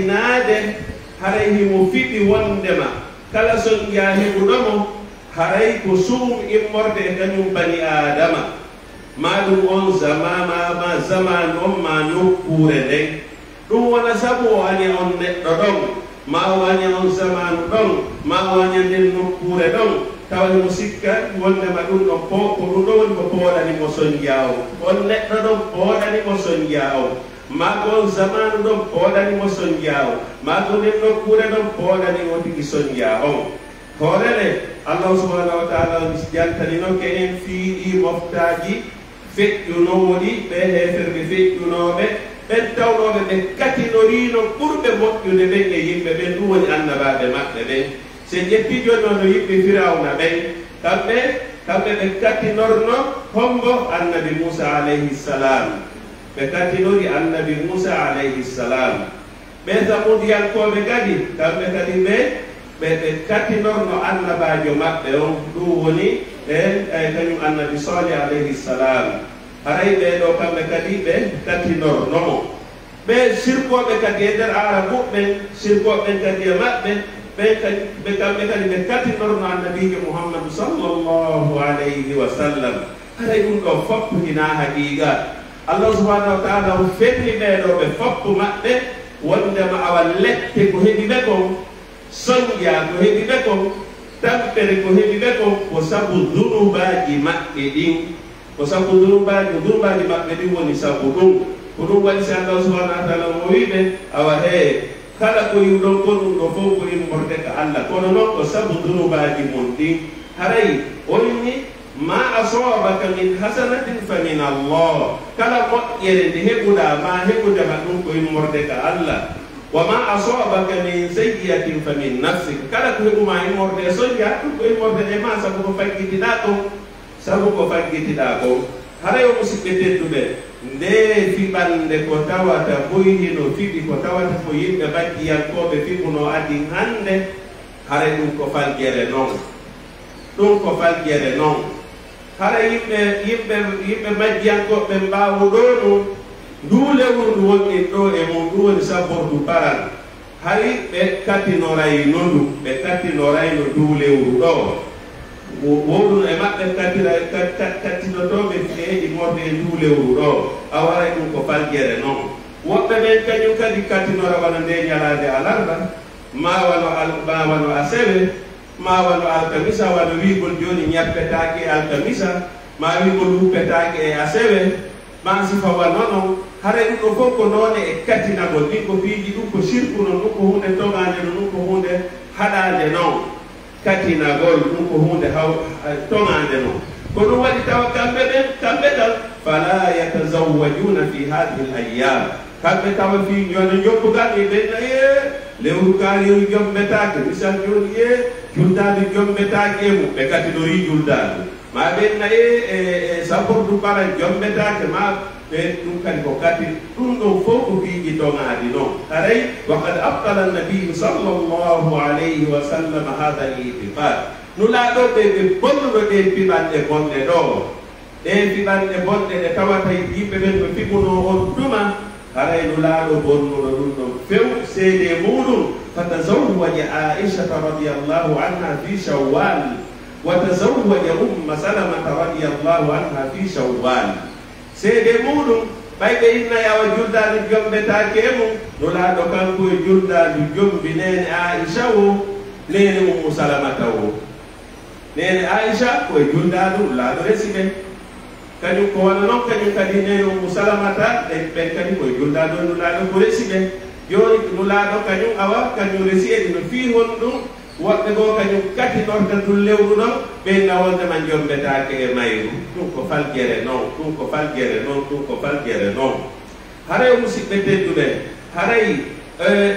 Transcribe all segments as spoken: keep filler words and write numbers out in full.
Naade, haray himo fiɓi wondema kala sonja heɓuɗo mo, haray ko suum immorde e kañum bani Aadama. Maa ɗum on zama-, maa, maa zamaanu on, maa nokkuure nden. Ɗum wona sabu o aña on neɗɗo ɗon, maa o aña on zamaanu ɗon, maa o aña nden nokkuure ɗon, tawa himo sikka wondema ɗum ɗon po-, ko ɗum ɗon woni ko pooɗani mo sonja on. On neɗɗo ɗon pooɗani mo sonja on. Maa ko on zamaanu ɗon pooɗani mo sonja on. Maa ko nden nokkuure ɗon pooɗani mo tigi sonja on. Hoore le, Allahu subhanahu wa ta'ala jantanino ke en fii ɗii moftaaji feƴƴunooɗi, ɓe heeferɓe feƴƴunooɓe, ɓen tawnooɓe ɓe katinoriino ɓurɓe moƴƴude ɓen e yimɓe ɓen, ɗum woni annabaaɓe maɓɓe ɓen. Si en ƴettii jooni wano yimɓe Firawna ɓen, kamɓe, kamɓe ɓe katinorno hombo? Annabi Muusa alayhi salam. Ɓe katinori Annabi Muusa alayhi salam. Ɓee Samuudiyankooɓe kadi, kamɓe kadi ɓe, ɓe, ɓe katinorno annabaajo maɓɓe on, ɗum woni, e, e, kañum Annabi Saalih alayhi salam. Haray ɓee ɗoo kamɓe kadi ɓe katinorno mo. Ɓee sirkooɓe kadi e nder Aarabuɓe ɓen, sirkooɓe ɓen kadi e maɓɓe, ɓen kadi, ɓe kamɓe kadi ɓe katinorno Annabiijo Muhammadu sallallahu alayhi wa sallam. Haray ɗum ɗoo fof hinaa haqiiqa. Allah subhanahu wa ta'ala on fenni ɓee ɗoo ɓe fof maɓɓe wondema awa lette ko heɓi ɓe kon, sonja ko heɓi ɓe kon, tampere ko heɓi ɓe kon, ko sabu dunubaaji maɓɓe ɗin. Ko sabu dunubaaji, dunubaaji maɓɓe ɗin woni sabu ɗum. Ko ɗum waɗi si Allah subhanahu wa ta'ala o wi'i ɓe, awa hee, kala ko yi'uɗon kon ɗum ɗoo fof ko immorde ka Allah. Kono non ko sabu dunubaaji mon ɗin. Haray o inni, ما أصابك من حسنة فمن الله. Kala moƴƴere nde heɓuɗaa, ma heɓude ma ɗum ko immorde ka Allah. وما أصابك من سيئة فمن نفسك. Kala ko heɓu ma immorde e sonja, ɗum ko immorde e ma, sabu ko faggitiɗaa kon. Sabu ko faggitiɗaa kon. Haray o musiɓɓe tedduɓe, ndee fiɓannde ko tawata boy hino fiɓi, ko tawata ko yimɓe majjiyankooɓe fiɓunoo adin hannde, haray ɗum ko faljere non. Ɗum ko faljere non. Hara yimɓe, yimɓe, yimɓe majjiyankooɓe ɓen ɓaawo ɗoo ɗum, nduu lewru ndu wonɗen ɗoo e mum, ɗum woni sabbordu paral. Hari ɓe katinorayno ndu, ɓe katinorayno nduu lewru ɗoo. Wo-, wowluno e maɓɓe katira-, ka-, ka-, katinotooɓe fii e immorde e nduu lewru ɗoo. A waray ɗum ko faljere non. Woɓɓe ɓen kañum kadi katinora wano ndee ñalaande alarba, maa wano al-, maa wano asewe, maa wano alkamisa, wano wi'ugol jooni ñappetaake e alkamisa, maa wi'ugol wuppetaake e asewe, maa sifa wano non. Haray ɗum ɗoo fof ko noone e katinagol. Ɗin ko piiji, ɗum ko sirku non, ɗum ko huunde toŋaande non, ɗum ko huunde haɗaande non. Katinagol, ɗum ko huunde haw-, toŋaande non. Ko ɗum waɗi tawa kamɓe ɓen, kamɓe tan, فلا يتزوجون في هذه الأيام. Kamɓe tawa fii ñande njoppugal, ɓe ɓen na, ee, lewru kaariru jommbetaake, misal jooni, ee, juldaandu jommbetaake e mum, ɓe katinorii juldaandu. Maa ɓen na, ee, e, e, sabbordu paral jommbetaake, maa ɓe ɗum kadi ko kati, ɗum ɗoo fof ko piiji toŋaaɗi non. Haray, وقد أبطل النبي صلى الله عليه وسلم هذا الاعتقاد. Nulaaɗo ɓe, ɓe bonnuno ɗee piɓanɗe bonɗe ɗoo. Ɗee fiɓanɗe bonɗe ɗe tawata yimɓe ɓen no fiɓunoo on tuma, haray Nulaaɗo bonnuno ɗum ɗon few. Seedee muuɗum, فتزوج عائشة رضي الله عنها في شوال، وتزوج أم سلمة رضي الله عنها في شوال. Seedee muuɗum, ɓay ɓe innay awa juldaandu jommbetaake e mum, Nulaaɗo kanko e juldaandu jommbi neene Aa'isha woo, neene Ummu Salamata woo. Neene Aa'isha ko e juldaandu Nulaaɗo resi ɓe. Kañum ko wano non, kañum kadi neene Ummu Salamata, ɓen, ɓen kadi ko e juldaandu Nulaaɗo ko resi ɓe. Jooni Nulaaɗo kañum awa, kañum resi en no fii honɗum woɓɓe goo kañum katinorta ndun lewru ɗon, ɓen na wonde ma jommbetaake e mayru. Ɗum ko faljere non, ɗum ko faljere non, ɗum ko faljere non. Haray, o musiɓɓe tedduɓe, haray, eh,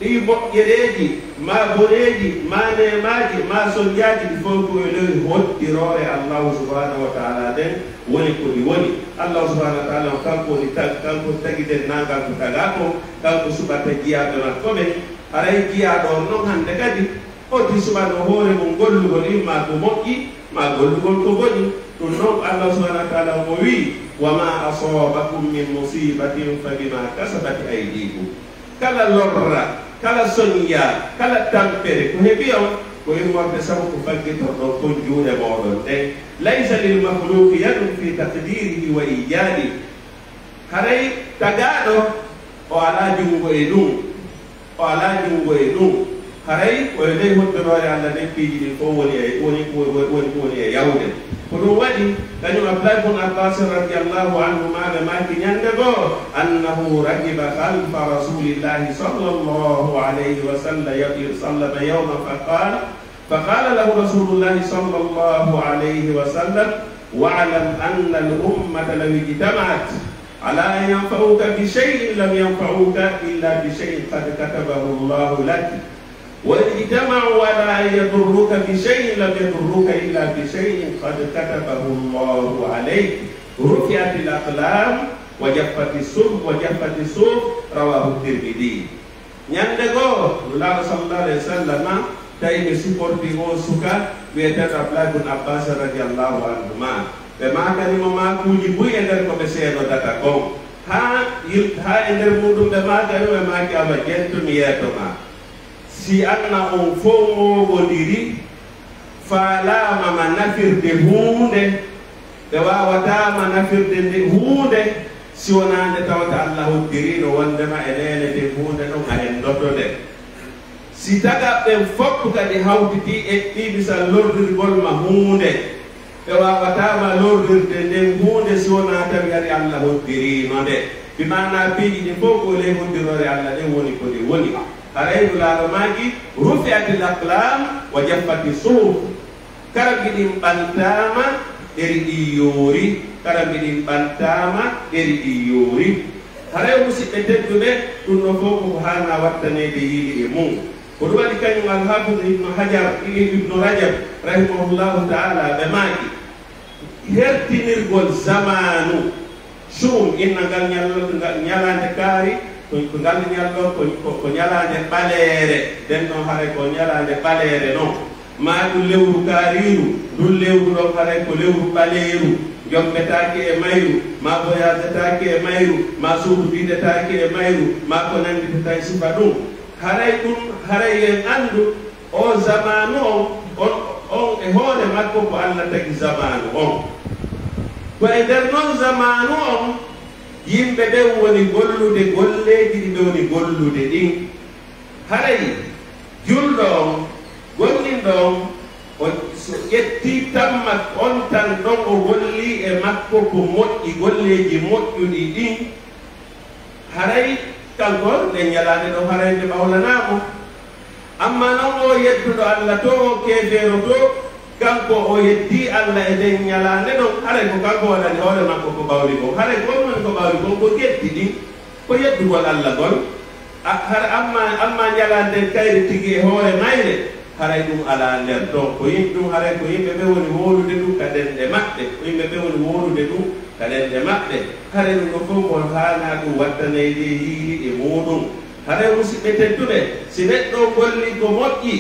ɗii moƴƴereeji, maa boneeji, maa neemaaji, maa sonjaaji, ɗi fow ko e ley hoddiroore Allaahu subhaanahu wa ta'aalaa nden woni ko ɗi woni. Allaahu subhaanahu wa ta'aalaa on, kanko woni tag-, kanko tagi denndaangal ko tagaa kon, kanko suɓata jiyaaɓe makko ɓen. Haray jiyaaɗo on non hannde kadi, o suɓano hoore mun gollugol imma ko moƴƴi, maa gollugol ko boni. Ɗum non, Allah subhanahu wa ta'ala omo wi'i, "Wa ma asabakum min musibatin fa bima kasabat aydikum." Kala lorra, kala soñja, kala tampere ko heɓi on, ko immorde sabu ko faggitorɗon kon juuɗe mooɗon ɗen. Laysa lil makhluqi yadun fi taqdirihi wa ijadihi. Haray tagaaɗo o alaa junngo e ɗum, o alaa junngo e ɗum. Haray ko e ley hoddoroore Alla nden piiji ɗin fof woni e, woni, woni, woni, woni e yawde. Ko ɗum waɗi, kañum Abdullah ibn Abbas radiyallahu anhuma ɓe maaki ñande goo, annahu rakiba khalfa rasulillahi sallallahu alayhi wa sallam, sallama yawman fa qala, فقال له رسول الله صلى الله عليه وسلم: واعلم أن الأمة لو اجتمعت على أن ينفعوك بشيء لم ينفعوك إلا بشيء قد كتبه الله لك، وإن اجتمعوا على أن يضروك بشيء لم يضروك إلا بشيء قد كتبه الله عليك، رفعت الأقلام وجفت الصحف، وجفت الصحف. رواه الترمذي. Ñande goo, Nulaaɗo sallallahu alayhi wa sallam tawi ɓe supporti oo suka wiyeteeɗo Abdullah ibn Abbas radiyallahu anhuma. Ɓe maakani mo maakuuji buy e nder ko ɓe seenodata kon. Haa yil-, haa e nder muuɗum ɓe maakani mo, ɓe maaki, "Awa ƴentu mi yeeto maa. Si an na on fow mooɓondiri, faalaama ma nafirde huunde, ɓe waawataa ma nafirde nde huunde, si wonaa nde tawata Alla hoddiriino wondema e neene nden huunde ɗon a henndoto nde. Si tagaɓɓen fof kadi hawtitii eɓɓii misal lorrirgol ma huunde, ɓe waawataa ma lorrirde nden huunde si wonaa tawi hari Alla hoddiriino nde." Bi maanaa piiji ɗin fof ko ley hoddiroore Alla ɗen woni ko ɗi woni. Haray Nulaaɗo maaki, "Rufi'atil aqlam wa jaffati suhuf." Karambi ɗin ɓantaama, ɗeri ɗin yoori. Karambi ɗin ɓantaama, ɗeri ɗin yoori. Haray, musiɓɓe tedduɓe, ɗum ɗo fof ko ko haanaa wattaneede yiili e mum. Ko ɗum waɗi kañum Al-Hafiz Ibnu Hajar, Ibnu Rajab, rahimahullahu ta'ala, ɓe maaki, hertinirgol zamaanu, suum, inna ngal ñal-, ngal ñalaande kaari, ko, ko ngal ñal ɗo, ko, ko, ko ñalaande ɓaleere, nden noon haray ko ñalaande ɓaleere noon. Maa ɗum lewru kaariiru, ndun lewru ɗon haray ko lewru ɓaleeru, njombetaake e mayru, maa voyagetaake e mayru, maa suudu bidetaake e mayru, maa ko nannditata e sifa ɗum. Haray ɗum, haray en anndu, oo zamaanu on, on, on e hoore makko ko Alla tagi zamaanu on. Ko e nder non zamaanu on, yimɓe ɓen woni gollude golleeji ɗi ɓe woni gollude ɗin. Haray julɗo on, gomɗinɗo on, o so ƴettii tammat on tan ɗon o gollii e makko ko moƴƴi, golleeji moƴƴuɗi ɗin, haray kanko nden ñalaande ɗon haray nde ɓawlanaa mo. Ammaa non oo yedduɗo Alla too, oo keefeero too, kanko o yeddii Alla e nden ñalaande ɗon, haray ko kanko waɗani hoore makko ko ɓawli kon. Haray ko on woni ko ɓawli kon, ko geddi ɗin, ko yeddugol Alla ngol. A, hara ammaa, ammaa ñalaande nden kayre tigi e hoore mayre, haray ɗum alaa nder ton. Ko yim-, ɗum haray ko yimɓe ɓe woni wowlude ɗum ka ɗenɗe maɓɓe. Ko yimɓe ɓe woni wowlude ɗum ka ɗenɗe maɓɓe. Haray ɗum ɗon fof ko haanaa ɗum wattaneyde yiili e muuɗum. Haray musiɓɓe tedduɓe, si neɗɗo gollii ko moƴƴi,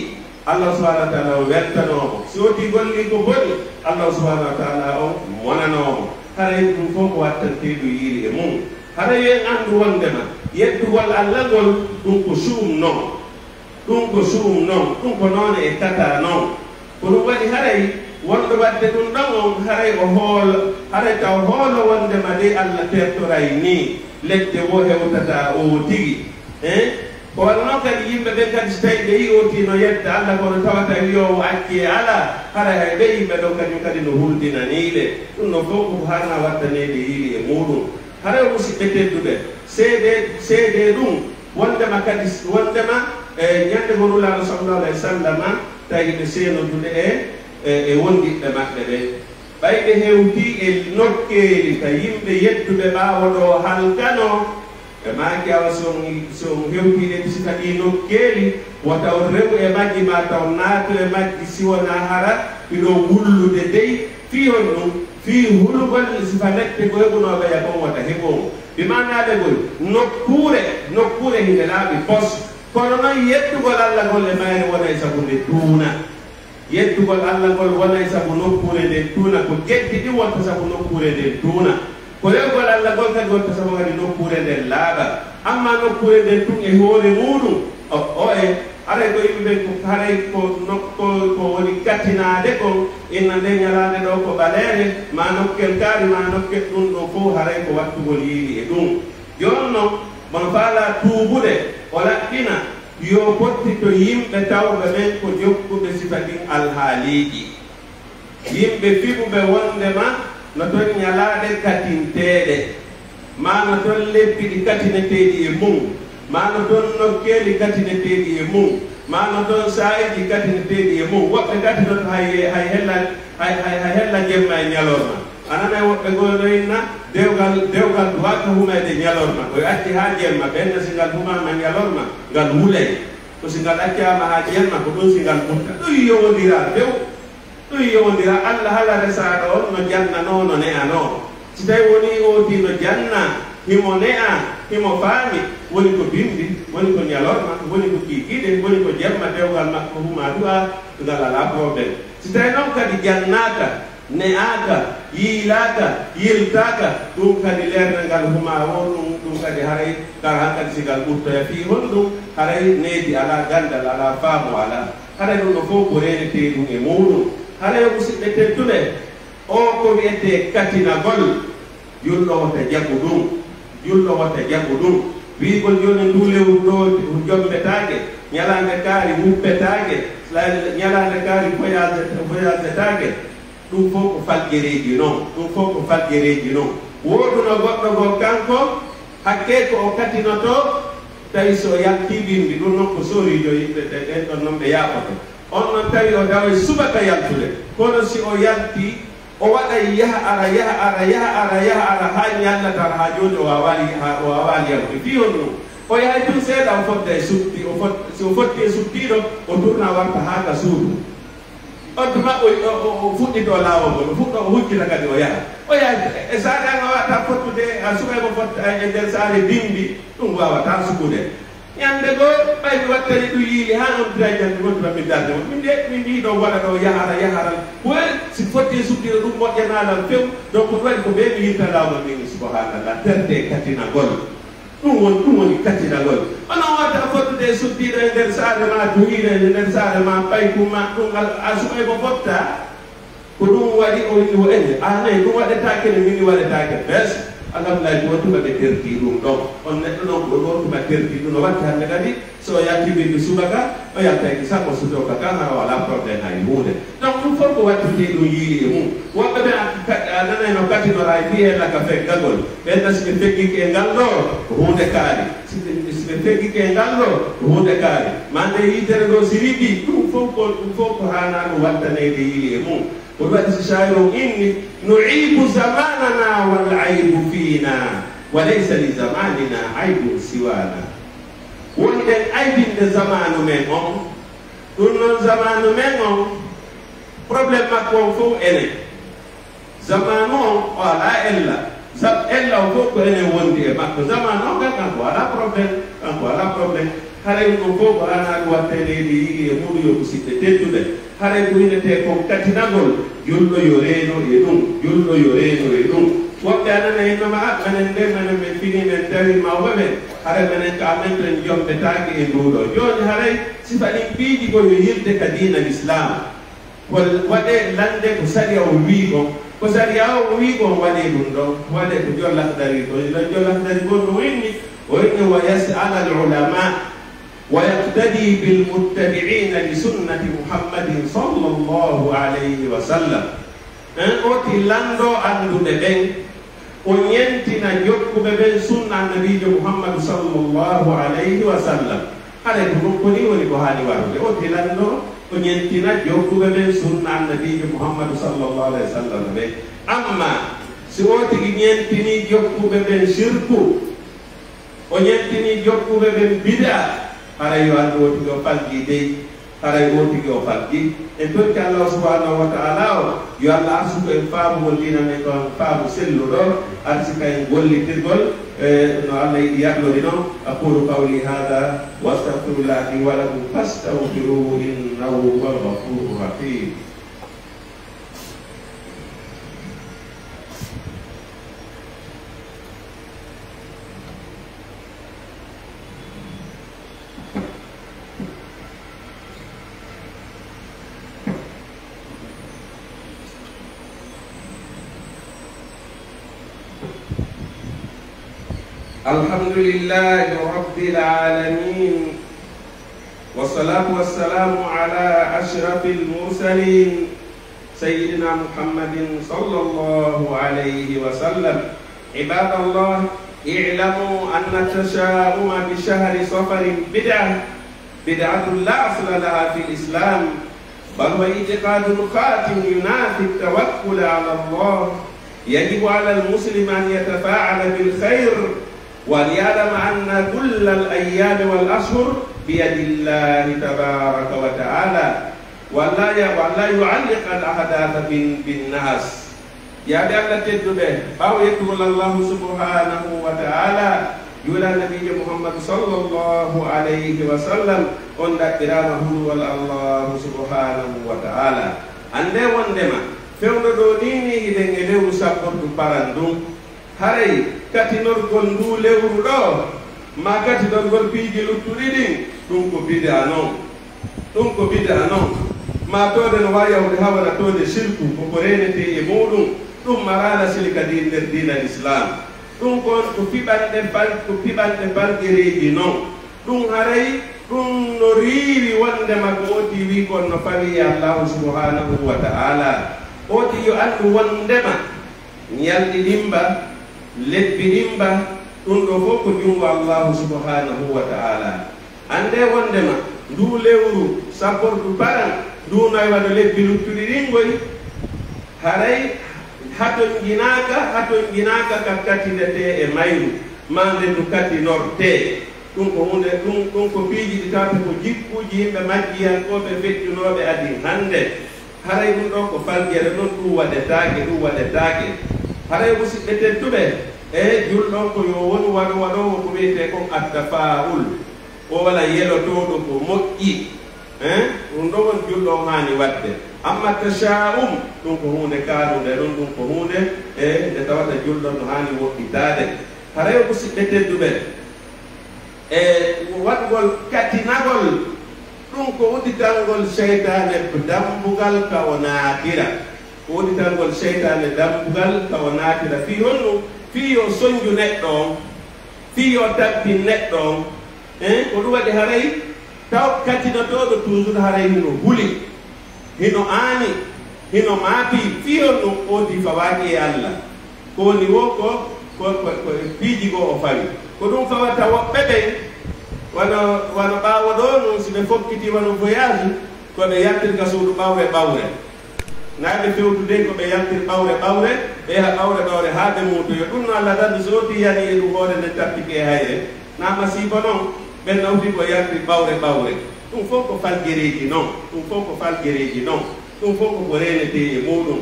Allah subhanahu wa ta'ala o weltanoo mo. Si wontii gollii ko boni, Allah subhanahu wa ta'ala on monanoo mo. Haray ɗum fof ko wattantee ɗum yiili e mum. Haray yo en anndu wondema yeddugol Allah ngol, ɗum ko suum non. Ɗum ko suum non. Ɗum ko noone e kata non. Ko ɗum waɗi haray wonɗo waɗde ɗum ɗon on, haray o hoolo, haray taw hoolo wondema dey Allah tertoray nii, ledde wo hewtata oo tigi. Eh? Ko wano non kadi yimɓe ɓen kadi, si tawi ɓe yi'otii no yedda Allah, kono tawata wi'oowo acci e alaa, haray hay ɓee yimɓe ɗon kañum kadi no huldinanii ɓe. Ɗum ɗon fof ko ko haanaa wattaneede yiili e muuɗum. Haray musiɓɓe tedduɓe, seedee, seedee ɗum, wondema kadi, wondema, e ñande goo Nulaaɗo sallallahu alayhi wa sallama tawi ɓe seenodude e, e, e wondiɓɓe maɓɓe ɓen. Ɓay ɓe hewtii e nokkeeli ka yimɓe yedduɓe ɓaawo ɗoo halkanoo, ɓe maaki, awa, si on, si on hewtii ɗen sifa ɗii nokkeeli, wota on rewu e majji, maa taw on naatu e majji, si wonaa hara hiɗon wullude dey. Fii honɗum? Fii hulugol sifa lepte goygunooɓe ya kon wota heɓu on. Bi maanaa ɓe goy nokkuure, nokkuure hinde laaɓi pos. Kono non yeddugol Allah ngol e mayre wonay sabu nde duuna. Yeddugol Allah ngol wonay sabu nokkuure nden duuna, ko geddi ɗin wonta sabu nokkuure nden duuna. Ko rewgol Allah ngol kadi wonta sabu kadi nokkuure nden laaɓa. Amma nokkuure nden tun e hoore muuɗum, o, o e, haray ko yimɓe ɓen ko, haray ko nokko, ko woni katinaade kon, inna nden ñalaande ɗoo ko ɓaleere, maa nokkel kaari, maa nokkel ɗum ɗoo fow, haray ko wattugol yiili e ɗum. Jooni non, mo faalaa tuubude, o laɓɓina, yo pottito yimɓe tawɓe ɓen ko jokkuɓe sifa ɗin alhaaliiji. Yimɓe fiɓuɓe wondema no ton ñalaaɗe katinteeɗe, maa no ton lebbi ɗi katineteeɗi e mum, maa no ton nokkeeli katineteeɗi e mum, maa no ton saa'iiji katineteeɗi e mum. Woɓɓe katinoto hay, hay hella, hay, hay, hay hella jemma e ñalorma. A nanay woɓɓe goo no inna, dewgal, dewgal duwaaka humeede ñalorma. Ko acci haa jemma, ɓen na si ngal humaama ñalorma, ngal wulay. Ko si ngal accaama haa jemma, ko ɗun si ngal mutta. Ɗun yowondiraa few. Ɗun yowondira Alla hala resaaɗo on no jannanoo, no ne'anoo. Si tawi wonii ootii no janna, himo ne'a, himo faami, woni ko bimbi, woni ko ñalorma, woni ko kiikiiɗe, woni ko jemma, dewgal makko huma du'a, ngal alaa problème. Si tawi non kadi jannaaka, ne'aaka, yiilaaka, yiltaaka, ɗun kadi leernangal huma won ɗun, ɗun kadi haray kala hankadi si ngal ɓurtoya fii honɗun, haray needi alaa, gandal alaa, faamu alaa. Hara ɗun ɗoo fow ko reenetee ɗun e muuɗum. Hara yo musiɓɓe tedduɓe, oo ko wi'etee katinagol, julɗo wota jaɓu ɗun, julɗo wota jaɓu ɗun. Wi'ugol jooni nduu lewru ɗoo jombetaake, ñalaande kaari wuppetaake, ñalaande kaari voyage, voyagetaake, ɗun fow ko faljereeji non, ɗun fow ko faljereeji non. Wooduno goɗɗo goo kanko, hakkee ko o katinoto, tawi si o yaltii bimbi, ɗun non ko sooriijo yimɓe ɓe, ɓen ɗon non ɓe yaaɓoto. On non tawi o daway subaka yaltude, kono si o yaltii, o waɗay yaha ara, yaha ara, yaha ara, yaha ara, haa ñallata ara, haa jooni o waawaali, haa o waawaali yaltude. Fii honɗun? O yahay tun seeɗa, o fotta e sutti, o fot-, si o fotti e suttiiɗo, o turna warta haa ka suudu. On tuma o, o, o, o fuɗɗitoo laawol ngol, o fuɗɗoo o hujjita kadi o yaha. O yaha e saare an a waawataa fottude, a suɓay mo fotta e nder saare bimbi, ɗun waawataa suɓude. Ñande goo, ɓay mi wattani ɗun yiili haa on tira ñande wontuɗa mi darde mon. Min de, min ɗii ɗoo waɗa ɗoo yahara, yahara. Ko si fotti e suttiiɗo ɗun moƴƴanaa lan few, donc ɗun waɗi ko bee mi yilta laawol min, subhanallah, terde e katinagol. Ɗun woni, ɗun woni katinagol. Onon wata fottude e suttiiɗo e nder saare maa, duhiiɗo e nder saare maa, paykum maa, ɗun al-, a suɓay mo fotta. Ko ɗun waɗi o wi'i o ene, a nani, ɗun waɗetaake ne, min waɗetaake. Bes, alhamdulillahi, ko on tuma ɓe tertii ɗun ɗon. On neɗɗo non, ko on tuma tertii ɗun, no watti hannde kadi, so o yalti bimbi subaka, o yaltay ki sappo sutooka kan, hara o alaa problème hay huunde. Donc, ɗun fow ko wattitee ɗun yiili e mum. Woɓɓe ɓen a, ka-, a nanay no katinora e fii e laka feggagol. Ɓen na si ɓe feggike e ngal ɗoo, ko huunde kaari. Si ɓe, si ɓe feggike e ngal ɗoo, ko huunde kaari. Maa nde yitere ɗoo si riɓii, ɗun fow ko, ɗun fow ko haanaa ɗun wattaneede yiili e mum. Ko ɗun waɗi si shaa'iru on inni, "Nu'ibu zamanana wal aibu fiina, wa laysa li zamanina aibun siwana." Wonɗen aybinde zamaanu men on, ɗun non zamaanu men on, problème makko on fow enen. Zamaanu on, o alaa ella. Sa-, ella on fow ko enen wondi e makko. Zamaanu on kan, kanko alaa problème, kanko alaa problème. Haray ɗun fow ko haanaa ɗun wattaneede yiili e muuɗum, yo musiɓɓe tedduɓe. Haray ko wi'etee kon katinagol, julɗo yo reeno e ɗun, julɗo yo reeno e ɗun. Woɓɓe a nanay innama, "Ah, menen de, menen men finii, men tawi mawɓe ɓen. Haray menen ka amen to en jombetaake e nduu ɗoo." Jooni haray sifa ɗin piiji ko yo yilde ka diina Lislaam. Ko waɗee lande ko sariya on wi'i kon. Ko sariya on wi'i kon waɗee ɗun ɗon. Waɗee ko Jol Lahdari ko. Ɗon Jol Lahdari goo no inni, o inni, "Wa yas'ala al-ulama wa yaqtadi bil muttabi'ina li sunnati Muhammadin sallallahu alayhi wa sallam." En oti lando annduɓe ɓen, o ñentina jokkuɓe ɓen sunna Annabiijo Muhammadu sallallahu alayhi wa sallam. Haray ko ɗun ko nii woni ko haani warude. O tilannoo, o ñentina jokkuɓe ɓen sunna Annabiijo Muhammadu sallallahu alayhi wa sallam ɓen. Amma si o tigi ñentinii jokkuɓe ɓen sirku, o ñentinii jokkuɓe ɓen bid'a, haray yo anndu o tigi o falji dey. Haray o tigi o falji. En torki Allahu subhanahu wa ta'ala o, yo Allah arsuku en faamugol diina men kon faamu selluɗo, arsika en gollitirgol, e, no Allah yiɗi yarlori non. أقول قولي هذا وأستغفر الله لي ولكم فاستغفروه إنه هو الغفور الرحيم. الحمد لله رب العالمين، والصلاة والسلام على أشرف المرسلين، سيدنا محمد صلى الله عليه وسلم. عباد الله، اعلموا أن التشاؤم بشهر صفر بدعة، بدعة لا أصل لها في الإسلام، بل هو اعتقاد خاطئ ينافي التوكل على الله. يجب على المسلم أن يتفاعل بالخير، وليعلم أن كل الأيام والأشهر بيد الله تبارك وتعالى، ولا ي-، ولا يعلق الأحداث بال-، بالناس. Jaaɓe Allah tedduɓe, ɓaawo yettugol Allahu subhanahu wa ta'ala, juula nabiijo Muhammadu sallallahu alayhi wa sallam, on ɗaɓɓiraama hulwol Allahu subhanahu wa ta'ala. Annde wondema, fewndo ɗo nii nii hiɗen e lewru sabbordu paran ndun. Haray katinorgol nduu lewru ɗoo, maa katinorgol piiji luttuɗi ɗin, ɗun ko bid'a non. Ɗun ko bid'a non. Maa toode no waawi yahude haa wona toode sirku, ko ko reenetee e muuɗum, ɗun maraali asli ka diin, nder diina Lislaam. Ɗun kon ko piɓanɗe fal-, ko piɓanɗe falgereeji non. Ɗun haray, ɗun no riiwi wondema ko ooti wii kon no fawii e Allaahu subhaanahu wa ta'aalaa. Ooti yo anndu wondema ñalɗi ɗin ba, lebbi ɗin ba, ɗun ɗoo fow ko junngo Allaahu subhaanahu wa ta'aalaa. Anndee wondema nduu lewru sabbordu paran, nduu no e wano lebbi luttuɗi ɗin ngoy, haray hatonjinaaka, hatonjinaaka ka katinetee e mayru, maa nde ndu katinortee. Ɗun ko huunde, ɗun, ɗun ko piiji ɗi tawata ko jikkuuji yimɓe majjiyankooɓe feƴƴunooɓe adin hannde. Haray ɗun ɗoo ko faljere non, ɗun waɗetaake, ɗun waɗetaake. Haray musidɓe tedduɓe, e julɗo on ko yo wonu waɗo waɗoowo ko wi'etee kon attafaa'ul. Ko wala yelotooɗo ko moƴƴi. Eh? Ɗun ɗoo won julɗo on haani waɗde. Amma tasha'um, ɗun ko huunde kaanunde non, ɗun ko huunde, e, nde tawata julɗo on no haani woɗɗitaade. Haray musidɓe tedduɓe, e waɗugol katinagol, ɗun ko udditangol seytaane dambugal ka o naatira. Ko udditangol seytaane dambugal ka o naatira. Fii honno? Fii yo sonju neɗɗo on, fii yo tampin neɗɗo on. Eh, ko ɗun waɗi haray taw katinotooɗo toujours haray hino huli. Hino aani, hino maapi, fii honno ooti fawaaki e Alla. Ko woni woo ko, ko, ko, ko e piiji goo o fawi. Ko ɗun fawata woɓɓe ɓen, wano, wano ɓaawo ɗoo non, si ɓe fokkitii wano voyage, ko ɓe yaltirta suudu ɓawre ɓawre. Naa ɓe fewtude ko ɓe yaltir ɓawre ɓawre, ɓe yaha ɓawre ɓawre haa ɓe muutoyo. Ɗun no Alla dandu, so ooti yani e ɗun hoore nden tappike e hayre. Naa masiibo non, ɓen nawti ko yalti ɓawre ɓawre. Ɗun fow ko falgereeji non, ɗun fow ko falgereeji non, ɗun fow ko ko reenetee e muuɗum.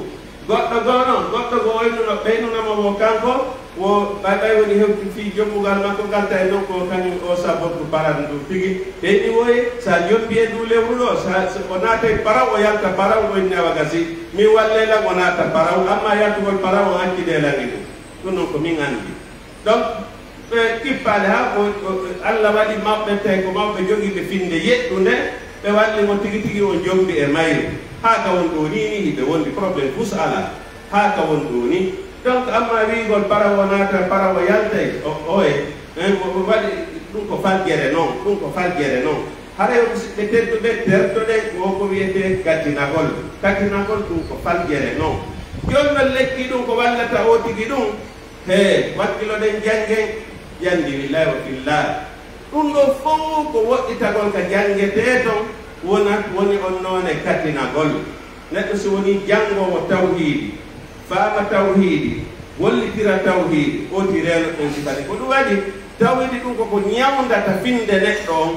Goɗɗo goo non, goɗɗo goo o innuno, ɓe innunamo wo kanko, wo ɓay ɓay woni hewti fii jombugal makko ngal, tawi non ko kañum o sabbordu paran ndun tigi. Ɓe inni woye, si a jombii e nduu lewru ɗoo, si a, si o naatay paraw, o yalta paraw, o inni awa gasii. Min wallee lan o naata paraw, amma yaltugol paraw on accitee lan e mun. Ɗun non ko min anndi. Donc, ɓe kippaali haa o, o, Alla waɗi mawɓe, tawi ko mawɓe jogiiɓe finnde yeɗɗunde, ɓe walli mo tigi tigi, o jombi e mayru. Haa ka won ɗoo nii nii, hiɓe wondi, problème fus alaa. Haa ka won ɗoo nii. Donc, amma wi'ugol parawo naata, parawo yaltay, o, oye, eh, o, o waɗi, ɗun ko faljere non, ɗun ko faljere non. Haray, musidɓe tedduɓe, tertoɗen ko, ko wi'etee katinagol. Katinagol ɗun ko faljere non. Jooni non, lekki ɗun ko wallata o tigi ɗun, he, wakkiloɗen, janngen, jandi lillahi wa fillah. Ɗun ɗoo fow ko woɗɗitagol ka janngetee ton, wonat, woni on noone katinagol. Neɗɗo si wonii janngoowo tawhiidi, faama tawhiidi, gollitira tawhiidi, ooti reeno ɗen sifa ɗin. Ko ɗun waɗi, tawhiidi ɗun ko ko ñawndata finnde neɗɗo on,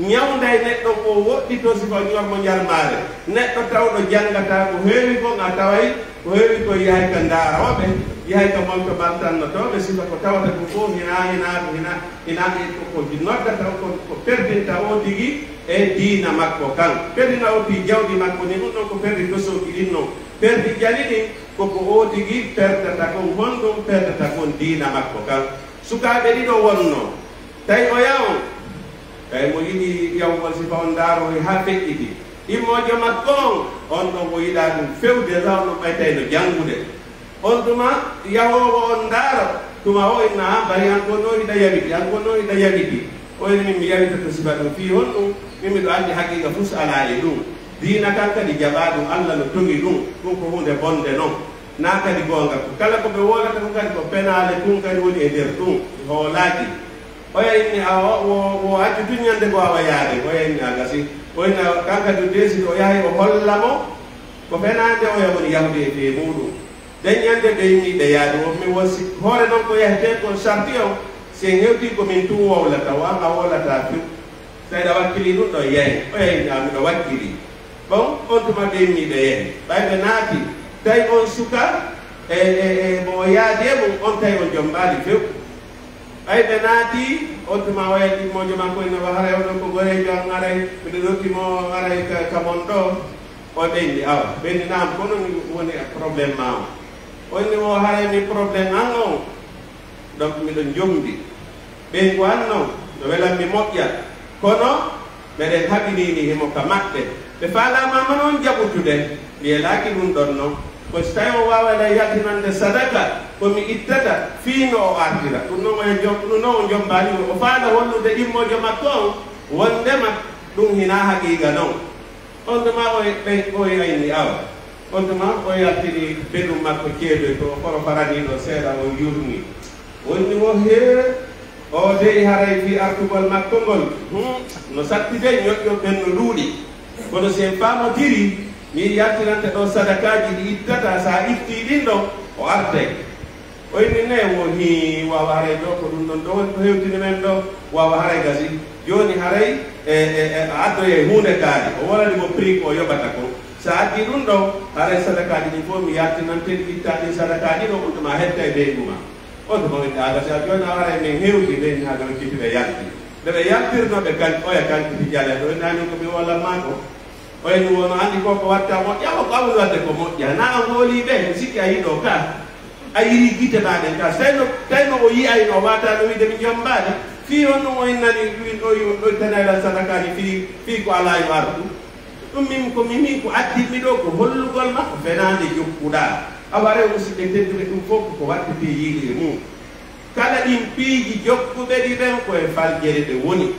ñawnday neɗɗo on, o woɗɗitoo sifa ñormo ñarmaare. Neɗɗo tawɗo janngataa ko heewi kon, a taway ko heewi kon yahay ka ndaarooɓe, yahay ka molto ɓantannotooɓe, sifa ko tawata ɗun fow hinaa, hinaa, hinaa, hinaa e ko, ko noddata on, ko, ko perdinta o tigi e diina makko kan. Perdina o tigi jawdi makko ni, ɗun ɗon ko perdi tosooki ɗin non. Perdi jali ɗin, ko ko o tigi perdata kon, honɗun perdata kon? Diina makko kan. Sukaaɓe ɗiɗo wonno, tawi oya on, tawi mo yiɗi yahugol sifa on ndaaroyi haa feƴƴiti. Immoojo makko on, on ɗon o yiɗaa ɗun few, déjà on ɗon ɓay tawi no janngude. On tuma yahoowo on ndaaro, Tuma o inna, "An bari an kon noon hiɗa yawiti, an kon noon hiɗa yawiti." O inni, "Min mi yawitata sifa ɗum. Fii honɗum? Min miɗo anndi haqiiqa fus alaa e ɗum. Diina kan kadi jaɓaa ɗum, Allah no togi ɗum. Ɗum ko huunde bonde non. Naa kadi goonga. Ko kala ko ɓe wolata kon kadi ko penaale tun kadi woni e nder ɗum. Mi hoolaaki." Oya inni, "Awa, wo, wo accu tun ñande goo awa yaade." Oya inni, "A gasi." O inni, "Awa, kan kadi o deesi, o yahay o holla mo ko fenaande oya woni yahude e fee muuɗum." Nden ñande ɓe inni ɓe yaadu, on mi wosi hoore non ko yahetee kon sarti on, si en hewtii ko min tun wowlata, wo an a wowlataa few. Tawi ɗa wakkilii ɗum ɗon yahi, o yahi, "Naa miɗo wakkilii." Bon, on tuma ɓe inni ɓe yahi. Ɓay ɓe naati, tawi on suka, e, e, e, mo o yaadi e mum, on tawi on jombaali few. Ɓay ɓe naati, on tuma o yahi ɗimmojo makko, inna wa haray onon ko goreejo an, haray miɗo ɗowti mo, haray ka, ka mon ɗo. O ɓe inni, "Awa." Ɓe inni, "Naam, ko non woni problème ma on?" O inni, "Wo haray mi problème an on, donc miɗo jombi. Ɓeyngu an non, no welan mi moƴƴa. Kono meɗen haɓinii ni himo ka maɓɓe. Ɓe faalaama ma non jaɓutude. Mi yelaaki ɗum ɗon non. Ko si tawi o waaway yaltinande sadaka, ko mi ittata, fii no o artira." Ɗum non o jom-, ɗum non o jombaali mo. O faala hollude ɗimmojo makko on, wondema ɗum hinaa haqiiqa non. On tuma o e-, ɓe, o e ayni awa. On tuma o yaltini beɗum makko ceedoy to, o foro faraniiɗo seeɗa, o yurni. Wonni wo hee, o dey haray fii artugol makko ngol. Hmm, no satti dey, ñoƴƴol ɓen no ɗuuɗi. Kono si en faamodiri, mi yaltinante ɗo sadakaaji ɗi ittata, sa ittii ɗin ɗon, o artay. O inni ne wo hii, waawa haray ɗo ko ɗum ɗon ɗo woni ko hewtini men ɗo, waawa haray gasi. Jooni haray e, e, e, a addoyay huunde kaari, o wolani mo prix ko o yoɓata ko. Sa addi ɗum ɗo, haray sadakaaji ɗin fof mi yaltinante ɗi, itta ɗin sadakaaji ɗo, on tuma hetta e ɓeyngu ma. On tuma o inni a gasi, a jooni a haray men hewti, ɓe inni a gasi kiti ɓe yalti. Nde ɓe yaltirno ɓe kan, oya kankiti jale, ɗo inni anin ko mi wolan ma ko. Oya ni wono anndi ko ko watta moƴƴa, o ko awol wadde ko moƴƴa. Na a ngooli ɓe, mi sikki a yiɗo ka. A yiri gite ma ɗen ka. Tawi no, tawi no o yi'ay no o waata no wiide mi jombaani. Fii on ɗum o innani, ɗum o yi-, o ittana lan sadakaaji fii, fii ko alaa yo artu. Ɗum min ko mimi ko addi mi ɗo ko hollugol ma ko fenaande jokkuɗaa. Awa rew musidɓe tedduɓe ɗum fof ko ko wattete yiide e mum. Kala ɗin piiji jokkuɓe ɗi ɓen ko e faljere ɓe woni.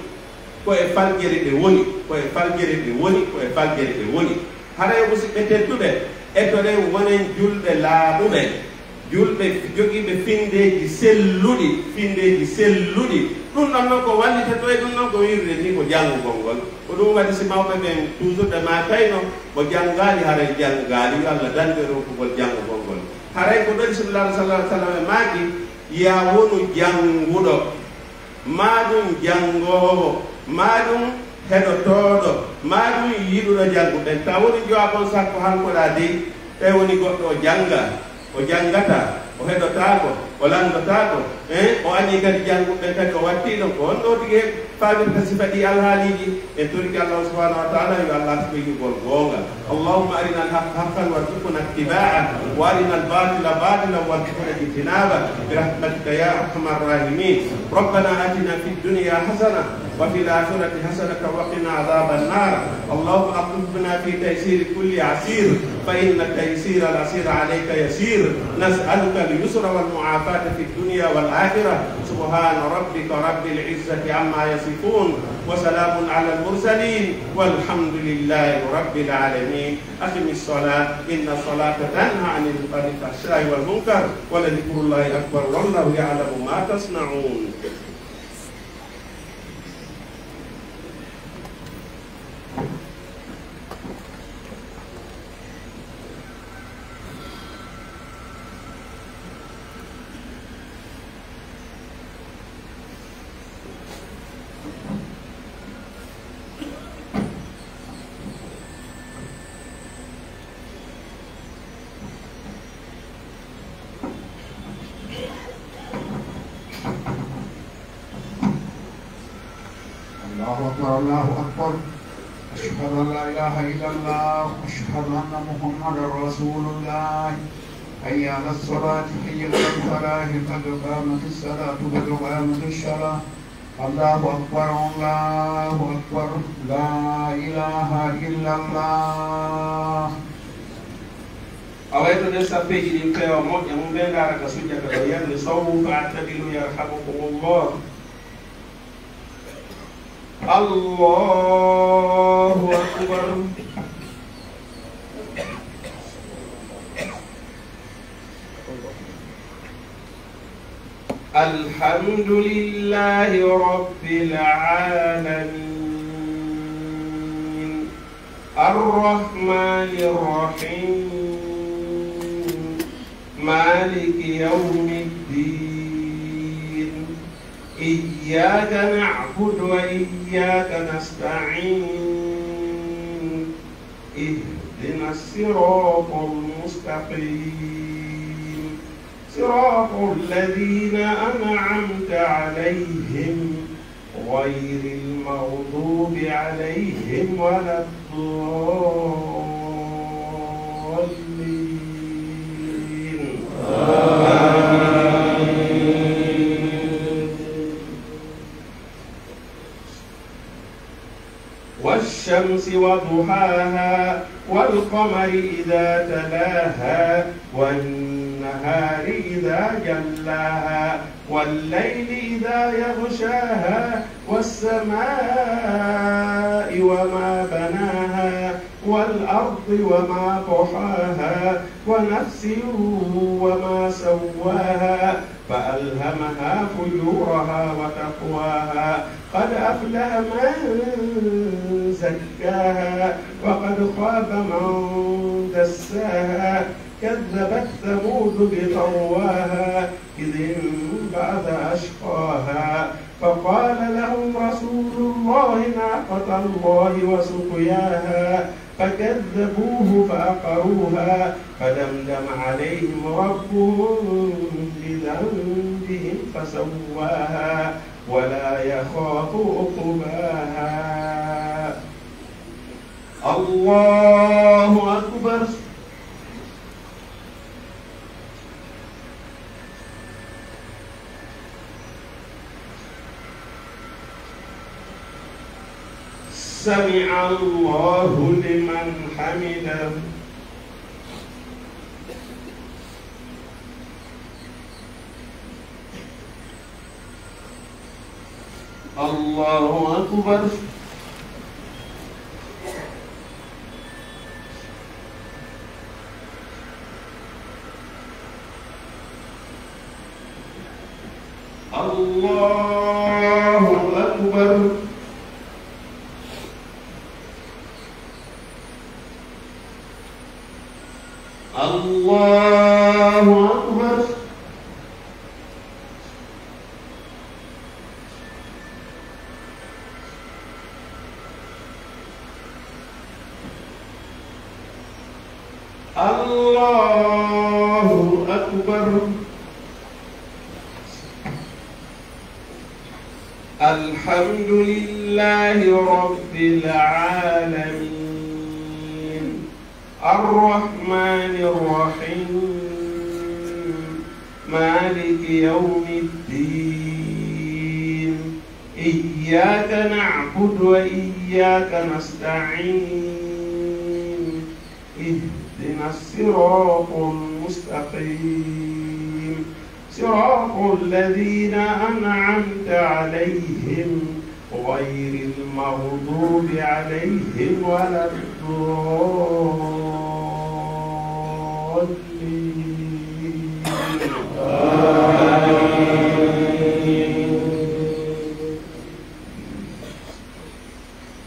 Ko e faljere ɓe woni, ko e faljere ɓe woni, ko e faljere ɓe woni. Haray, musidɓe tedduɓe, etoɗen wonen julɓe laaɓuɓe, julɓe jogiiɓe finndeeji selluɗi, finndeeji selluɗi. Ɗum ɗon non ko wallitata e ɗum ɗon ko wi'irde ni ko janngugol ngol. Ko ɗum waɗi si mawɓe ɓen toujours ɓe maakayno, mo janngaali haray janngaali, yo Allah dandu e ronkugol janngugol ngol. Haray ko ɗon Rasulullah sallallahu alaihi wasallam e maaki, yaa wonu jannguɗo. Maa ɗum janngoowo, maa ɗum heɗotooɗo, maa ɗum yiɗuɗo jannguɓe. Tawa woni jowaabu on sakko hankoɗaa dey, tawi woni goɗɗo o jannga, o janngata, o heɗotaako, o lanndotaako, eh, o añii kadi jannguɓe kadi o wattii ɗon. Ko honɗo tigi faamirta sifa ɗi alhaaliiji? En torike Allah subhanahu wa taala, yo Allah artu ɓe yugol goonga. اللهم أرنا الحق حقا وارزقنا اتباعه، وأرنا الباطل باطلا وارزقنا اجتنابه، برحمتك يا أرحم الراحمين. ربنا آتنا في الدنيا حسنة وفي الآخرة حسنة وقنا عذاب النار. اللهم اكتبنا في تيسير كل عسير، فإن تيسير العسير عليك يسير. نسألك اليسر والمعافاة في الدنيا والآخرة. سبحان ربك رب العزة عما يصفون، وسلام على المرسلين، والحمد لله رب العالمين. أقم الصلاة، إن الصلاة تنهى عن الفحشاء والمنكر، ولذكر الله أكبر، والله يعلم ما تصنعون. الله أكبر، الله أكبر. أشهد أن لا إله إلا الله، أشهد أن محمدا رسول الله. حي على الصلاة، حي على الفلاح، قد قامت الصلاة، قد قامت الصلاة. الله أكبر، الله أكبر، لا إله إلا الله. A wayto nder sappeeji ɗin feewa moƴƴa mum ɓe ndaara ka sujjata ɗo yarni sowu, fa atadilu yarhamukumullah. Allahu akbar. الحمد لله رب العالمين. الرحمن الرحيم. مالك يوم الدين. إياك نعبد وإياك نستعين. اهدنا الصراط المستقيم. صراط الذين أنعمت عليهم غير المغضوب عليهم ولا الضالين. آمين. والشمس وضحاها والقمر إذا تلاها والنهار إذا جلاها والليل إذا يغشاها والسماء وما بناها والأرض وما طحاها ونفس وما سواها فألهمها فجورها وتقواها. قد أفلح من زكاها وقد خاب من دساها. كذبت ثمود بطغواها إذ انبعث أشقاها. فقال لهم رسول الله ناقة الله وسقياها فكذبوه فعقروها فدمدم عليهم ربهم بذنبهم فسواها ولا يخاف عقباها. الله أكبر. سمع الله لمن حمده. الله أكبر. الله أكبر. الله أكبر. الله أكبر. الحمد لله رب العالمين. الرحمن الرحيم. مالك يوم الدين. إياك نعبد وإياك نستعين. اهدنا الصراط المستقيم. صراط الذين أنعمت عليهم غير المغضوب عليهم ولا الضالين. آمين.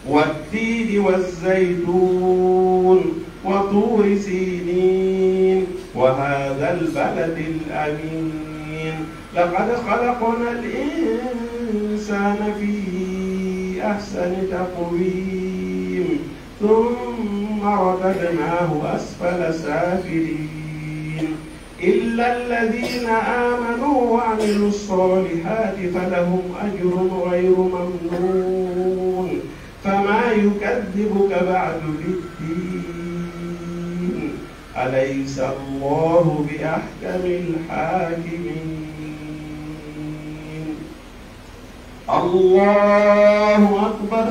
والتين والزيتون وطور سينين وهذا البلد الأمين. لقد خلقنا الإنسان في أحسن تقويم ثم رددناه أسفل سافلين. إلا الذين آمنوا وعملوا الصالحات فلهم أجر غير ممنون. فما يكذبك بعد بالدين. أليس الله بأحكم الحاكمين. الله أكبر.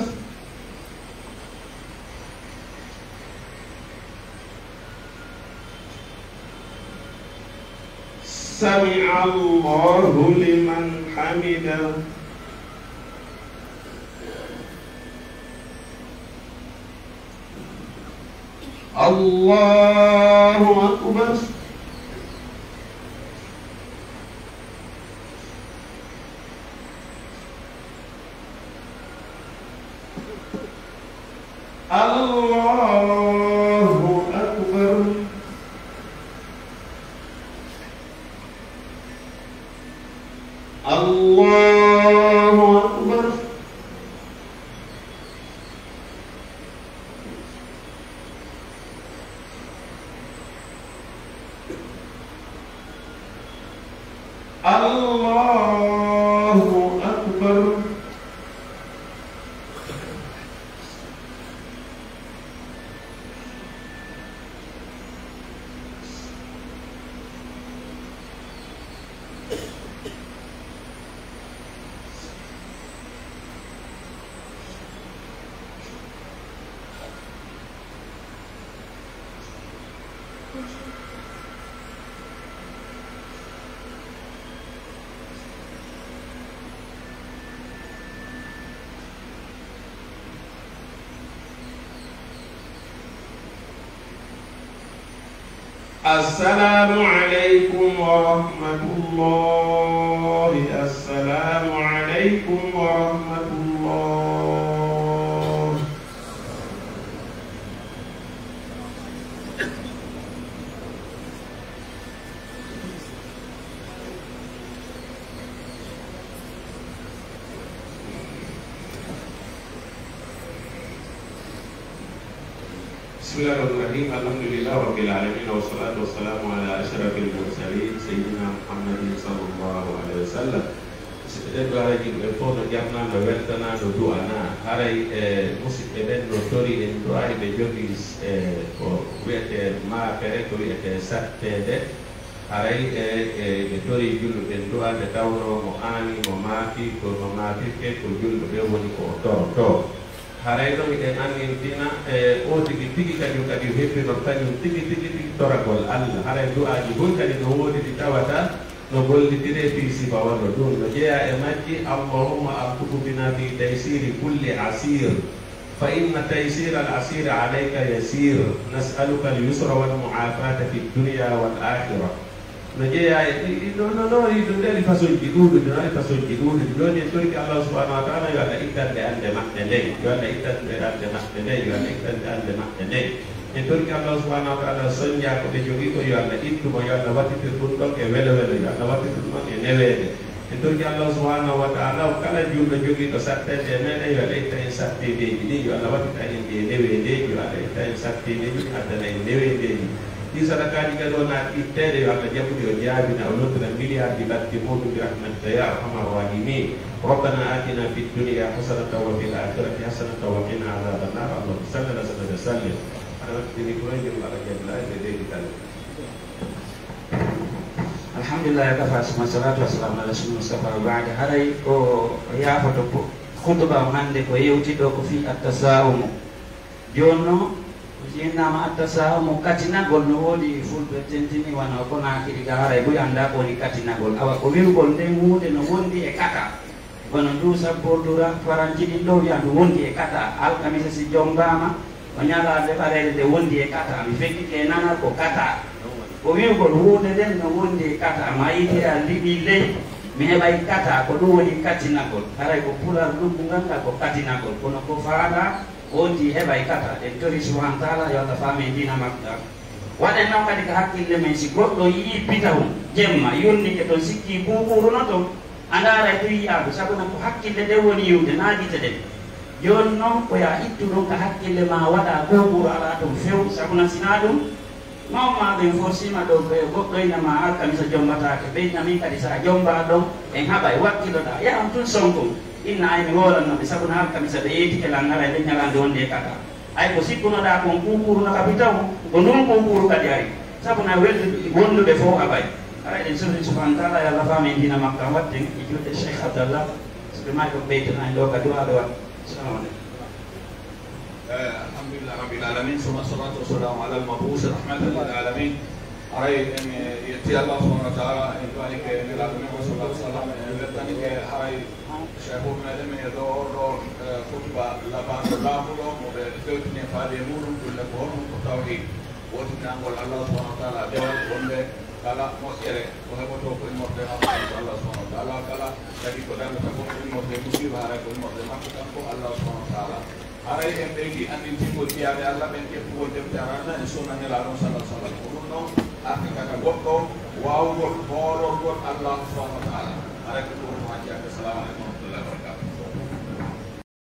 سمع الله لمن حمده. الله أكبر. الله أكبر. الله أكبر. الله أكبر. السلام عليكم ورحمة الله. السلام عليكم ورحمة الله. بسم الله الرحمن الرحيم. الحمد لله رب العالمين، والصلاة والسلام على أشرف المرسلين سيدنا محمد صلى الله عليه وسلم. Musidɓe tedduɓe, haray yimɓe fof no ƴamnaa, no weltanaa, no du'anaa. Haray, e, musidɓe ɓen no tori en du'aa, ɓe jogii, e, ko wi'etee maakere, ko wi'etee satteede. Haray, e, e, ɓe tori julɓe ɓen du'aa, nde tawnoo mo aani, mo maafi, ko mo maafirte, ko julɓe ɓen woni ko o torotoo. Haray no miɗen anndintina, e, o tigi tigi kañum kadi o hebbinor kañum tigi tigi tigi toragol Allah. Haray du'aaji fof kadi no woodi ɗi tawata no gollitiree fii sifa wano ɗum. No jeyaa e majji: اللهم ارزقنا في تيسير كل عسير، فإن تيسير العسير عليك يسير، نسألك اليسر والمعافاة في الدنيا والآخرة. No jeyaa e ɗi, ɗi, no, no, no, ɗi, ɗum ɗe ɗi façon ji ɗuuɗuɗi, no ɗi façon ji ɗuuɗuɗi. Jooni en torike Allah subhanahu wa ta'ala yo Allah ittan ɓe annde maɓɓe nden, yo Allah ittan ɓe annde maɓɓe nden, yo Allah ittan ɓe annde maɓɓe nden. En torike Allah subhanahu wa ta'ala, soñjaa ko ɓe jogii ko, yo Allah ittu mo, yo Allah wattitir ɗum ɗon e welo welo, yo Allah wattitir ɗum ɗon e neweende. En torike Allah subhanahu wa ta'ala, kala julɗo jogiiɗo satteende e meɗen, yo Allah ittan en satteendeeji ɗin, yo Allah wattita en ɗi e neweendeeji, yo Allah ittan en satteendeeji ɗin, addana en neweendeeji. Ɗii sadakaaji kadi wonaa itteede, yo Allah jaɓu ɗi, o jaabina, o lottira miliyarji batte muuɗum, برحمتك يا أرحم الراحمين. ربنا آتنا في الدنيا حسنة وفي الآخرة حسنة وقنا عذاب النار. اللهم صل وسلم وسلم. Aɗa waɗi micro e junngo Alhaji Abdoulaye, ɓe ɓeydi kala. Alhamdulillahi wa kafa, summa salatu wa salamu ala rasul Mustafa wa baad. Haray ko yaafoto ko khutba o hannde ko yewti ɗo ko fii at-tasawumu. Jooni noon, si innama at-tasawumu, katinagol, no woodi fulɓe tentini wano Konaakiri ga, haray buy anndaa ko woni katinagol. Awa ko wi'ugol nden huunde no wondi e kata. Kono ndu sabbordu ra-, faranci ɗin ɗo wi'a ndu wondi e kata. Alkamisa si jommbaama, ko ñalaande ɓareede nde wondi e kata. Mi feccike nana ko kata. Ko wi'ugol huunde nden no wondi e kata. Ma yiite a liɓi ley, mi heɓay kata. Ko ɗum woni katinagol. Haray ko pular luggungal ngal ko katinagol. Kono ko faandaa, wondi heɓay kata. En tori subhanahu wa ta'ala yo Allah faamen diina makko ngal. Waɗen non kadi ka hakkille men, si goɗɗo yi'ii pitahun jemma, yonnike ton, sikkii kuukuuru no ton, a ndaaray to yi'aa ɗum, sabu na ko hakkille ɗen woni yi'ude, naa gite ɗen. Jooni non, ko yo a ittu ɗum ka hakkille maa, waɗaa kuukuuru alaa ton few, sabu na si naa ɗum, mawɓe maa ɓen forsiima ɗo, ɓe goɗɗoyna ma alkamisa jommbataake, ɓe inna min kadi si a jommbaa ɗon, en haɓay, wakkiloɗaa, yahan tun sonkun. Inna ay mi hoolanno ɓe, sabu na alkamisa ɓe yeetike lan, haray nden ñalaande wonde e kata. Ay ko sikkunoɗaa kon kuukuuru no ka pitaw, ko ndun kuukuuru kadi ari. Sabu na weldude wondude fow abay. Haray eɗen sori subhanahu wa ta'ala, yo Allah faamen diina makko, watten e juulde Cheikh Abdallah, so ɓe mari ko ɓeytana en ɗo ka du'a ɓe waɗa. Assalamu aleykum. Eh, alhamdulillah rabbil alamin, summa salatu wassalamu ala al-mab'us rahmatan lil alamin. Haray en yetti Allah subhanahu wa taala, en du'anike Nelaaɗo men sallallahu alaihi wasallam, en weltanike haray Cheikh meɗen men e ɗo, ɗo, eh, khutba labaɗo laamuɗo mo ɓe fewtini e faade e muɗum, ɗum le ko honɗum? Ko tawhid, wotinangol Allah subhanahu wa taala dewal, wonde kala moƴƴere ko heɓoto ko immorde e Allah subhanahu wa taala, kala kadi ko dañata ko immorde e musiba, haray ko immorde e makko kanko Allah subhanahu wa taala. Haray en ɓeydi anndintingol jiyaaɓe Allah ɓen, ƴettugol defte Araana e sunna Nelaaɗo sallallahu alaihi wasallam. Ko ɗum ɗon artirta ka goɗɗo waawugol hoolorgol Allah subhanahu wa taala. Haray ko ɗum o hajjaade. Assalamu alaikum.